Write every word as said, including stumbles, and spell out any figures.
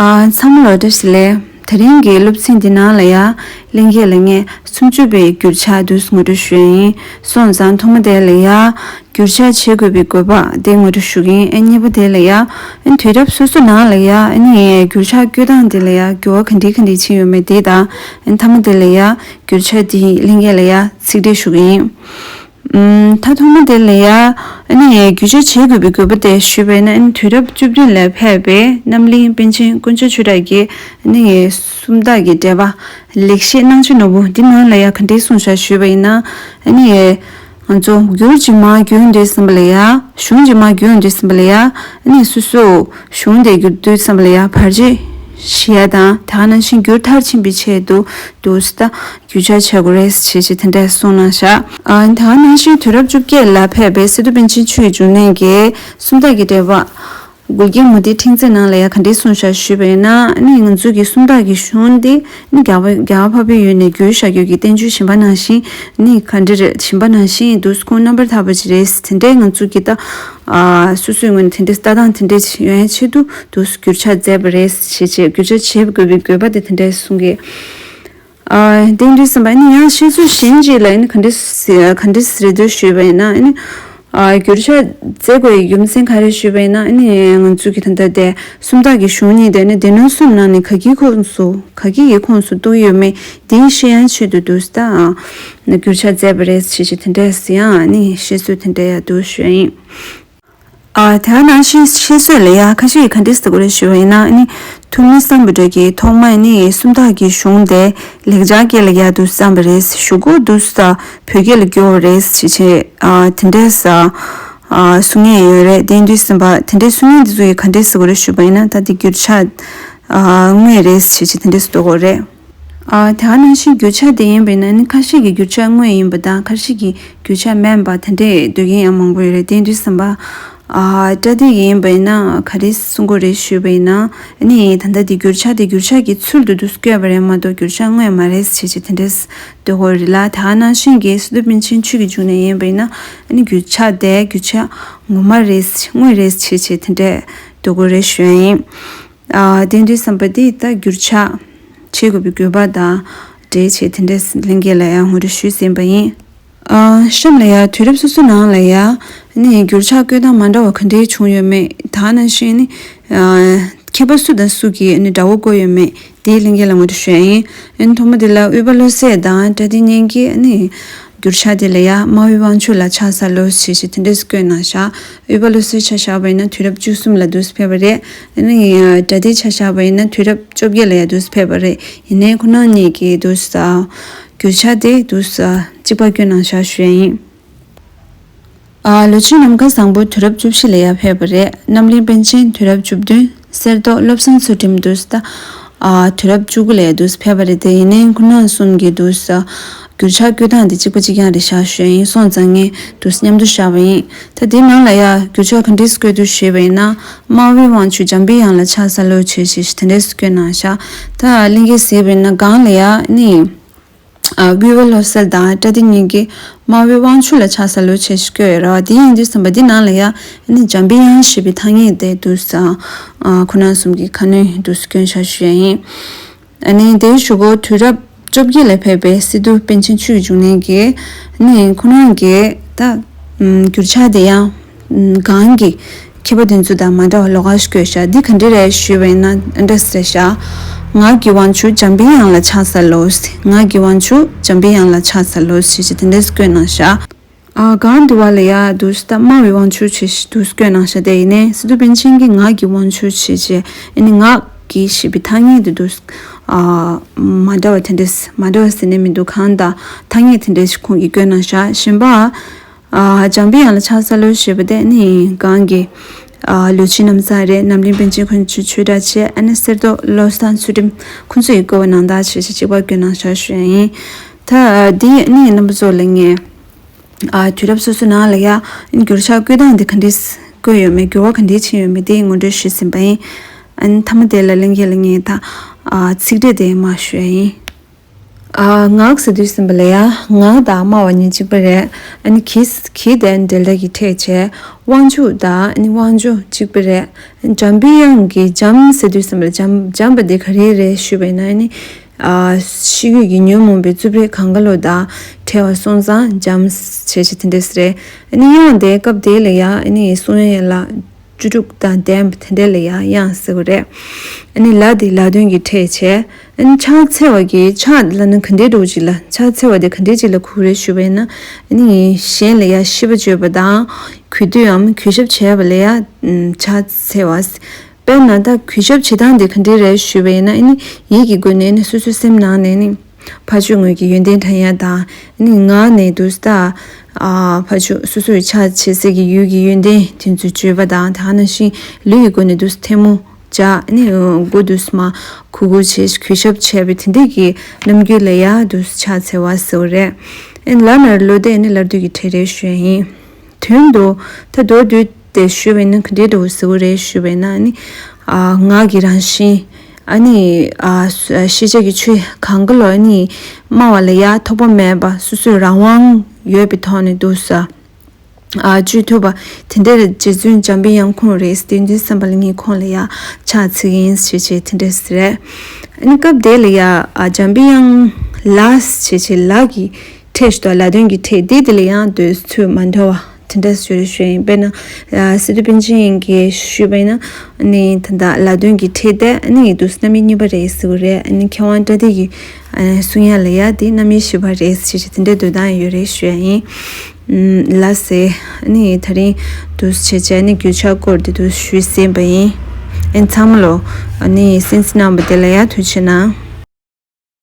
ཨ། ཚང་མ་ལ་བཀྲ་ཤིས་བདེ་ལེགས། དེ་རིང་གི་སློབ་ཚན་འདི་ནང་ལ་ཡ་ལྷན་རྒྱས་ལ་ངས་སུམ་ཅུ་པའི་འགྱུར་ཕྱག་དུས་ངོ་སྤྲོད་ཞུ་ཡ་ཡིན། སོང་ཙང་ཐོག་མ་དེ་ལ་ཡ་འགྱུར་ཕྱག་བྱེད་དགོས་པའི་དགོས་པ་དེ་ངོ་སྤྲོད་ཞུ་གི་ཡིན། ཨ། གཉིས་པ་དེ་ལ་ཡ་ཨ་ནི་དུས་རབས་སོ་སོ་ནང་ལ་ཡ་ཨ་ནི་འགྱུར་ཕྱག་བཀོད་སྟངས་དེ་ལ་ཡ་འགྱུར་བ་ག་འདྲ་ག་འདྲ་ཕྱིན་ཡོད་མེད་དེ་དང་། ཨ་ནི་མཐའ་མ་དེ་ལ་ཡ་འགྱུར་ཕྱག་དེའི་ལྷན་རྒྱས་ལ་ཡ་ཚིག་འགྲེལ་ཞུ་གི་ཡིན། ཨུམ། ད་ཐོག་མ་དེ་ལ་ཡ་ཨ་ནི་འགྱུར་ཕྱག་བྱེད་དགོས་པའི་དགོས་པ་དེ་ཞུས་པ་ཡིན་ན། ཨ་ནི་དུས་རབས་བཅུ་བདུན་ལ་ཕེབས་པའི་རྣམ་གླིང་པཎ་ཆེན་དཀོན་མཆོག་ཆོས་གྲགས་ཀྱིས་ཨ་ནི་སུམ་རྟགས་ཀྱི་འགྲེལ་པ་ལེགས་བཤད་སྣང་ཆ་ནོར་བུ་འདི་ནང་ལ་ཡ་ག་འདྲ་གསུངས་བཞག་ཞུས་པ་ཡིན་ན། ཨ་ནི་ང་ཚོ་འགྱུར་གྱི་མ་འགྱུར་འདོད་བསམ་པ་ལ་ཡ། གཞུང་གི་མ་འགྱུར་འདོད་བསམ་པ་ལ་ཡ། ཨ་ནི་སོ་སོ་གཞུང་དེ་འགྱུར་འདོད་བསམ་པ་ལ་ཡ་བར་ཆད་ཞི་ཡ་དང་། དེ་ག་ནང་བཞིན་འགྱུར་མཐར་ཕྱིན་པའི་ཆེད་དུ་དུས་ད་འགྱུར་ཕྱག་བྱེད་དགོས་རེད་ཞེས་བྱས་དེ་འདྲ་གསུངས་གནང་བཞག་ཨ། དེ་ག་ནང་བཞིན་དུས་རབས་བཅོ་བརྒྱད་ལ་ཕེབས་པའི་སི་ཏུ་པཎ་ཆེན་ཆོས་ཀྱི་འབྱུང་གནས་ཀྱིས་སུམ་རྟགས་ཀྱི་འགྲེལ་པ་མགུལ་རྒྱན་མུ་ཏིག་ཕྲེང་མཛེས་ནང་ལ་ཡ་ག་འདྲ་གསུངས་བཞག་ཞུས་པ་ཡིན་ན། ཨ་ནི་ང་ཚོ་གི་སུམ་རྟགས་ཀྱི་གཞུང་འདི་ནི་རྒྱ་གར་རྒྱ་གར་འཕགས་པའི་ཡུལ་ནས་བརྒྱུད་བཞག་རྒྱུ་གི་བསྟན་བཅོས་གཞན་པ་ནང་བཞིན་ནི་ག་འདྲ་རེད། གཞན་པ་ནང་བཞིན་དུས་ཁོང་རྣམ་པར་དག་པ་ཅིག་རེད། དེ་འདྲའི་ང་ཚོ་གི་ད་ཨ་སོ་སོའི་ངོས་ནས་དེ་འདྲའི་ལྟ་སྟངས་དེ་འདྲའི་ཡོང་ཡའི་ཆེད་དུ་དུས་འགྱུར་ཕྱག་མཛད་པ་རེད་ཞེས་བྱས། འགྱུར་ཕྱག་བྱེད་དགོས་པའི་དགོས་པ་དེ་དེ་འདྲའི་གསུང་གི་ཨ། དེ་འདྲའི་བསམ་པ། ཨ་ནི་ཡང་བཤད་ཚུལ་གཞན་ཅིག་ལ་ཨ་ནི་ག་འདྲ་ཟེ་ག་འདྲ་རེད་འདུག་ཞུས་པ་ཡིན་ན། ཨ་ནི་ཨ་འགྱུར་ཕྱག་མཛད་དགོས་ཡའི་རྒྱུ་མཚན་ག་རེ་ཞུས་པ་ཡིན་ན། ཨ་ནི་ང་ཚོ་གི་ད་ལྟ་དེ་སུམ་རྟགས་ཀྱི་གཞུང་གཉིས་དེ་ནི་སྡེ་སྣོད་གསུམ་ནང་ནས་ག་གི་ཁོངས་སུ་ག་གི་ཡི་ཁོངས་སུ་གཏོགས་ཡོད་མེད་དེ་ཤེས་ཡ་ཆེད་དུ་དུས་ད་ཨ་འགྱུར་ཕྱག་མཛད་པ་རེད་ཞེས་བྱས་དེ་འདྲས་ཡང་ཨ་ནི་བཤད་ཚུལ་དེ་འདྲ་ཡང་འདུག་ཞུ་ཡ་ཡིན། ཨ། དེ་ག་ནང་བཞིན་བཤད་སྲོལ་ལ་ཡ་ཁ་ཤས་ཀྱིས་ག་འདྲ་ཟེར་དགོས་རེད་ཞུ་བ་ཡིན་ན། ཨ་ནི་ཐུ་མི་སམ་བྷོ་ཊ་གིས་ཐོག་མ་ཨ་ནི་སུམ་རྟགས་ཀྱི་གཞུང་དེ་ལེགས་སྦྱར་སྐད་ལ་ཡ་དུ་བརྩམས་པ་རེད། གཞུག་གུ་དུས་ད་བོད་སྐད་ལ་བསྒྱུར་བ་རེད་ཞེས་བྱས། ཨ། དེ་འདྲས་ཨ་གསུང་མཁན་ཡོད་རེད། དེ་དུས་ཙམ་པ་དེ་འདྲའི་གསུང་མཁན་དེ་ཚོ་གིས་ག་འདྲ་ཟེར་དགོས་རེད་ཞུ་བ་ཡིན་ན། ད་དེ་འགྱུར་ཕྱག་ཨ་དངོས་རེད་ཞེས་བྱས་དེ་འདྲས་ཟེར་དགོས་རེད། ཨ། དེ་ག་ནང་བཞིན་འགྱུར་ཕྱག་དེ་ཡིན་པས་ན་ནི་ཁ་ཤས་ཀྱིས་འགྱུར་ཕྱག་དངོས་ཡིན་པ་དང་ཁ་ཤས་ཀྱིས་འགྱུར་ཕྱག་མིན་པ་དེ་འདྲས་འདོད་མཁན་ཡང་མང་པོ་ཡོད་རེད། དེ་དུས་ཙམ་པ་ཨ་པྲ་ཏི་ཡིན་པས་ན་ག་རེ་གསུང་དགོས་རེད་ཞུས་པས་ན། ཨ་ནི་ད་ལྟ་དེ་འགྱུར་ཕྱག་དེ་འགྱུར་ཕྱག་གི་ཚུལ་དུ་དུ་བཀོད་པ་རེད་མ་གཏོགས་འགྱུར་ཕྱག་དངོས་མ་རེད་ཞེས་བྱས་དེ་འདྲས་འདོད་དགོས་རེད་ལ། དེ་ག་ནང་བཞིན་གྱི་སི་ཏུ་པཎ་ཆེན་ཆོས་ཀྱི་འབྱུང་གནས་ཡིན་པས་ན་ཨ་ནི་འགྱུར་ཕྱག་དེ་འགྱུར་ཕྱག་ངོ་མ་རེད་དངོས་རེད་ཞེས་བྱས་དེ་འདྲས་འདོད་དགོས་རེད་ཞུ་ཡ་ཡིན། ཨ། དེ་དུས་ཙམ་པ་དེ་ད་འགྱུར་ཕྱག་བྱེད་དགོས་པའི་དགོས་པ་དང་འབྲེལ་བྱས་དེ་འདྲས་ལྷན་རྒྱས་ལ་ཡང་ངོ་སྤྲོད་ཞུས་ཟིན་པ་ཡིན། ཨ། གཤམ་ལ་ཡང་དུས་རབས་སོ་སོ་ནང་ལ་ཡང་ནི་འགྱུར་ཕྱག་བཀོད་སྟངས་མ་འདྲ་བ་ག་འདྲས་བྱུང་ཡོད་མེད། དེ་ག་ནང་བཞིན་ནི་ཨ་མཁས་པ་སུ་དང་སུ་གིས་ནི་འདྲ་བོ་བཀོད་ཡོད་མེད་དེ་ལྷན་རྒྱས་ལ་ངོ་སྤྲོད་ཞུ་ཡ་ཡིན། ཨ་ནི་ཐོག་མ་དེ་ལ་དབུས་པ་བློ་གསལ་དང་པྲ་ཏི་སྙན་གྱིས་ནི་འགྱུར་ཕྱག་དེ་ལ་ཡང་སྨྲ་བའི་དབང་ཕྱུག་ལ་ཕྱག་འཚལ་ལོ་ཞེས་བྱས་དེ་འདྲས་བཀོད་གནང་བཞག་དབུས་པ་བློ་གསལ་ཆ་བཞག་པ་ཡིན་ན་དུས་རབས་བཅུ་གསུམ་ལ་དུས་སུ་ཕེབས་པ་རེད། ཨ་ནི་པྲ་ཏི་ཆ་བཞག་པ་ཡིན་ན་དུས་རབས་བཅོ་བརྒྱད་ལ་ཡང་དུས་སུ་ཕེབས་པ་རེད། ཡིན་ནའི་ཁོ་རང་གཉིས་ཀྱི་དུས་སུ་འགྱུར་ཕྱག་དེ་དུས་སུ་གཅིག་པ་བཀོད་གནང་བཞག་ཞུ་ཡ་ཡིན། ཨ། ལོ་ཆེན་ནམ་མཁའ་བཟང་པོ་དུས་རབས་བཅུ་བཞི་ལ་ཡང་ཕེབས་པ་རེད། རྣམ་གླིང་པཎ་ཆེན་དུས་རབས་བཅུ་བདུན། གསེར་མདོག་བློ་བཟང་ཚུལ་ཁྲིམས་དུས་སུ་ད་ཨ་དུས་རབས་བཅུ་དགུ་ལ་ཡང་དུས་སུ་ཕེབས་པ་རེད་དེ། ཡིན་ནའི་ཁོ་རང་གསུམ་གྱི་དུས་སུ་འགྱུར་ཕྱག་བཀོད་སྟངས་དེ་གཅིག་པ་གཅིག་རྐྱང་རེད་བཞག་ཞུ་ཡ་ཡིན། སོང་ཙང་ངས་དུས་སུ་མཉམ་དུ་བཞག་པ་ཡིན། ད་དེའི་ནང་ལ་ཡང་འགྱུར་ཕྱག་ག་འདྲས་བཀོད་འདུག་ཞུས་པ་ཡིན་ན། སྨྲ་བའི་དབང་ཕྱུག་འཇམ་པའི་དབྱངས་ལ་ཕྱག་འཚལ་ལོ་ཞེས་བྱས་དེ་འདྲས་བཀོད་གནང་བཞག་ད་ལྷན་རྒྱས་གཟིགས་པ་ཡིན་ན་སྒང་ལ་ཡང་ནི། ཨ། དབུས་པ་བློ་གསལ་དང་པྲ་ཏི་སྙན་གྱིས་སྨྲ་བའི་དབང་ཕྱུག་ལ་ཕྱག་འཚལ་ལོ་ཞེས་བཀོད་ཡོད་རེད་བ། དེ་ཡིན་དུས་ཙམ་པ་འདི་ནང་ལ་ཡང་ནི་འཇམ་པའི་དབྱངས་ཞེས་པའི་ཐ་སྙད་དེ་དུས་སུ་ཨ་ཁོ་རང་གསུམ་གྱི་ཁ་སྣོན་དུས་སུ་བཀོད་བཞག་ཞུ་ཡ་ཡིན། ཨ་ནི་དེའི་གཞུག་གུ་དུས་རབས་བཅོ་བརྒྱད་ལ་ཕེབས་པའི་སི་ཏུ་པཎ་ཆེན་ཆོས་ཀྱི་འབྱུང་གནས་ཀྱིས་ནི་ཁོ་རང་གིས་ད་འགྱུར་ཕྱག་དེ་ཡང་གང་གི་མཁས་པ་དེ་ཚོ་དང་མ་འདྲ་བ་ལོགས་ཀ་ཞིག་བཀོད་བཞག་འདི་ག་འདྲ་རེད་ཞུས་པ་ཡིན་ན་འདི་འདྲ་ཟེར་བཞག་ངག་གི་དབང་ཕྱུག་འཇམ་པའི་དབྱངས་ལ་ཕྱག་འཚལ་ལོ། ངག་གི་དབང་ཕྱུག་འཇམ་པའི་དབྱངས་ལ་ཕྱག་འཚལ་ལོ་ཞེས་བྱས་དེ་འདྲ་བཀོད་གནང་བཞག་ཨ། གང་འདི་བ་ལ་ཡ་དུས་སུ་ད་སྨྲ་བའི་དབང་ཕྱུག་ཞེས་དུས་སུ་བཀོད་གནང་བཞག་དེ་ཡིན་ནའི་སི་ཏུ་པཎ་ཆེན་གྱིས་ངག་གི་དབང་ཕྱུག་ཞེས་བྱས་ཨ་ནི་ངག་གི་ཞེས་པའི་ཐ་སྙད་དེ་དུས་སུ་ཨ་མ་འདྲ་བ་དེ་འདྲ་མ་འདྲ་བ་ཟེར་ནས་མི་འདུག་གང་ལྟར་ཐ་སྙད་དེ་འདྲ་ཞིག་ཁོང་གིས་བཀོད་གནང་བཞག་གཞན་པ། ཨ། འཇམ་པའི་དབྱངས་ལ་ཕྱག་འཚལ་ལོ་ཞེས་པ་དེ་ནི་གང་གི་ཨ་ལུས་ཕྱིན་རྣམ་གསལ་རེད། རྣམ་གླིང་པཎ་ཆེན་དཀོན་མཆོག་ཆོས་གྲགས་བྱས། ཨ་ནི་གསེར་མདོག་བློ་བཟང་ཚུལ་ཁྲིམས་ཁོང་ཚོ་ཡི་བཀོད་པ་ནང་ལྟར་བྱས་བྱས་གཅིག་པ་བཀོད་གནང་བཞག་ཞུ་ཡ་ཡིན། ད་འདི་ནི་རྣམ་པ་ཚོ་ལ་ངས་ཨ་དུས་རབས་སོ་སོ་ནང་ལ་ཡ་འགྱུར་ཕྱག་བཀོད་སྟངས་འདི་ག་འདྲས་བཀོད་ཡོད་མེད་འགྱུར་བ་ག་འདྲས་ཕྱིན་ཡོད་མེད་དེ་ངོ་སྤྲོད་ཞུས་ཟིན་པ་ཡིན། ཨ་ནི་མཐའ་མ་དེ་ལ་ལྷན་རྒྱས་ལ་ངས་ད་ཨ་ཚིག་འགྲེལ་དེ་མར་ཞུ་ཡ་ཡིན། ཨ། ངག་ཟེར་དུས་ཙམ་པ་ལ་ཡ་ངག་དང་སྨྲ་བ་གཉིས་གཅིག་པ་རེད། ཨ་ནི་གི་གི་དེ་འབྲེལ་སྒྲ་གི་ཕྲད་བྱས། དབང་ཕྱུག་དང་ཨ་ནི་དབང་ཕྱུག་གཅིག་པ་རེད། འཇམ་པའི་དབྱངས་ཀྱི་འཇམ་ཟེར་དུས་ཙམ་པ་ལ་འཇམ་འཇམ་པ་དེ་ག་རེ་རེད་ཞུས་པ་ཡིན་ན། ཨ་ནི་ཨ་ཤེས་རྒྱུད་ཀྱི་ཉོན་མོངས་པའི་རྩུབ་རེག་གང་ག་ལོ་དང་བྲལ་བ་སོང་ཙང་འཇམ་བྱས་བྱས་དེ་འདྲས་རེད། ཨ་ནི་དབྱངས་དེ་སྐབས་དེ་ལ་ཡ་ཨ་ནི་གསུང་ཡ་ལ་བཅུ་དྲུག་དང་ལྡན་པ་དེ་འདྲ་ལ་ཡང་དབྱངས་ཟེར་བ་རེད། ཨ་ནི་ལ་དེ་ལ་དོན་གྱི་ཕྲད་བྱས། ཨ་ནི་ཕྱག་འཚལ་བ་གི་ཕྱག་ལབ་ན་ག་འདྲའི་འགྲོ་ཅིག་ལ་ཕྱག་འཚལ་བ་དེ་ག་འདྲའི་ཅིག་ལ་གོ་རེད་ཞུས་པ་ཡིན་ན། ཨ་ནི་གཞན་ལ་ཡང་ཤིས་པ་བརྗོད་པ་དང་གུས་འདུད་འམ་གུས་ཞབས་བྱས་པ་ལ་ཡང་ཕྱག་འཚལ་བ། དཔེར་ན་ད་གུས་ཞབས་བྱེད་སྟངས་དེ་ག་འདྲའི་རེད་ཞུས་པ་ཡིན་ན། ཨ་ནི་ཡིད་ཀྱི་སྒོ་ནས་ནི་སོ་སོའི་སེམས་ནང་ནས་ནི། ཕར་ཕྱོགས་ངོས་ཀྱི་ཡོན་ཏན་དྲན་ཡ་དང་། ཨ་ནི་ངག་ནས་དུས་ད། ཨ་ཕར་ཕྱོགས་སོ་སོའི་ཕྱག་བྱེད་སའི་གི་ཡུལ་གྱི་ཡོན་ཏན་དེ་ཚོ་བརྗོད་པ་དང་། དེ་ནང་བཞིན་ལུས་ཀྱི་སྒོ་ནས་དུས་ཐལ་མོ་སྦྱར། ཨ་ནི་མགོ་དུས་མ་གུག་གུག་བྱས་གུས་ཞབས་བྱས་པའི་དེ་འདྲས་ཀྱི་རྣམ་འགྱུར་ལ་ཡ་དུས་ཕྱག་འཚལ་བ་ཟེར་བ་རེད། ཨ་ནི་ལ་ན་རོ་ལོ་དེ་ནི་ལ་དོན་གྱི་ཕྲད་རེད་ཞུ་ཡ་ཡིན། དོན་དུ་ད་མདོར་བསྡུས་ཏེ་ཞུས་པ་ཡིན་ན་ག་འདྲའི་འདྲ་བོ་ཟེར་བ་རེད་ཞུས་པ་ཡིན་ན། ཨ་ནི་ཨ་ངག་གི་རང་བཞིན། ཨ་ནི་ཨ་ཤེས་བྱ་གི་ཆོས་གང་ག་ལོ་ཨ་ནི་སྨྲ་བ་ལ་ཡ་ཐོགས་པ་མེད་པ་སོ་སོའི་རང་དབང་ཡོད་པའི་ཐོག་ནས་འདུག་ས། ཨ་བཅོས་ཐུབ་པ་དེ་འདྲའི་རྗེ་བཙུན་འཇམ་པའི་དབྱངས་ཁོང་རེད། བསྟན་འཛིན་བསམ་པ་ལྷ་ངའི་ཁོང་ལ་ཡ་ཕྱག་འཚལ་གྱི་ཡིན་ཞེས་བྱས་དེ་འདྲ་ཟེར་རེད། ཨ་ནི་སྐབས་དེ་ལ་ཡ་ཨ་འཇམ་པའི་དབྱངས་ལ་ཞེས་བྱས་ལ་གི་ཕྲད་ཞུ་དང་ལ་དོན་གྱི་ཕྲད་དེ་དེ་ལ་ཡང་དུས་ཚོད་མ་འདྲ་བ་དེ་འདྲ་ཞུ་རེ་ཞུ་ཡིན། དཔེར་ན་སི་ཏུ་པཎ་ཆེན་གྱིས་ཞུས་པ་ཡིན་ན། ནི་ད་ལྟ་ལ་དོན་གྱི་ཕྲད་དེ་ནི་དུས་རྣམ་དབྱེ་གཉིས་པ་རེད་ཟེར་གྱི་རེད། ནི་མཁས་དབང་བཀྲ་ཤིས་ཀྱི་གསུང་ཡ་ལ་ཡ་དེ་རྣམ་དབྱེ་བཞི་པ་རེད་ཞེས་བྱས་དེ་འདྲའི་འདོད་སྟངས་ཡོད་རེད་ཞུ་ཡ་ཡིན། ལ་ཟེར་ནི་ད་རིང་དུས་བྱས་བྱས་ནི་རྒྱུ་ཆ་སྐོར་དེ་དུས་ཞུས་ཟིན་པ་ཡིན། ཨན་ཚང་མ་ལོ་ནི་སེམས་སི་རྣམ་པ་དེ་ལ་ཡ་ཐུགས་ཆེ་གནང་།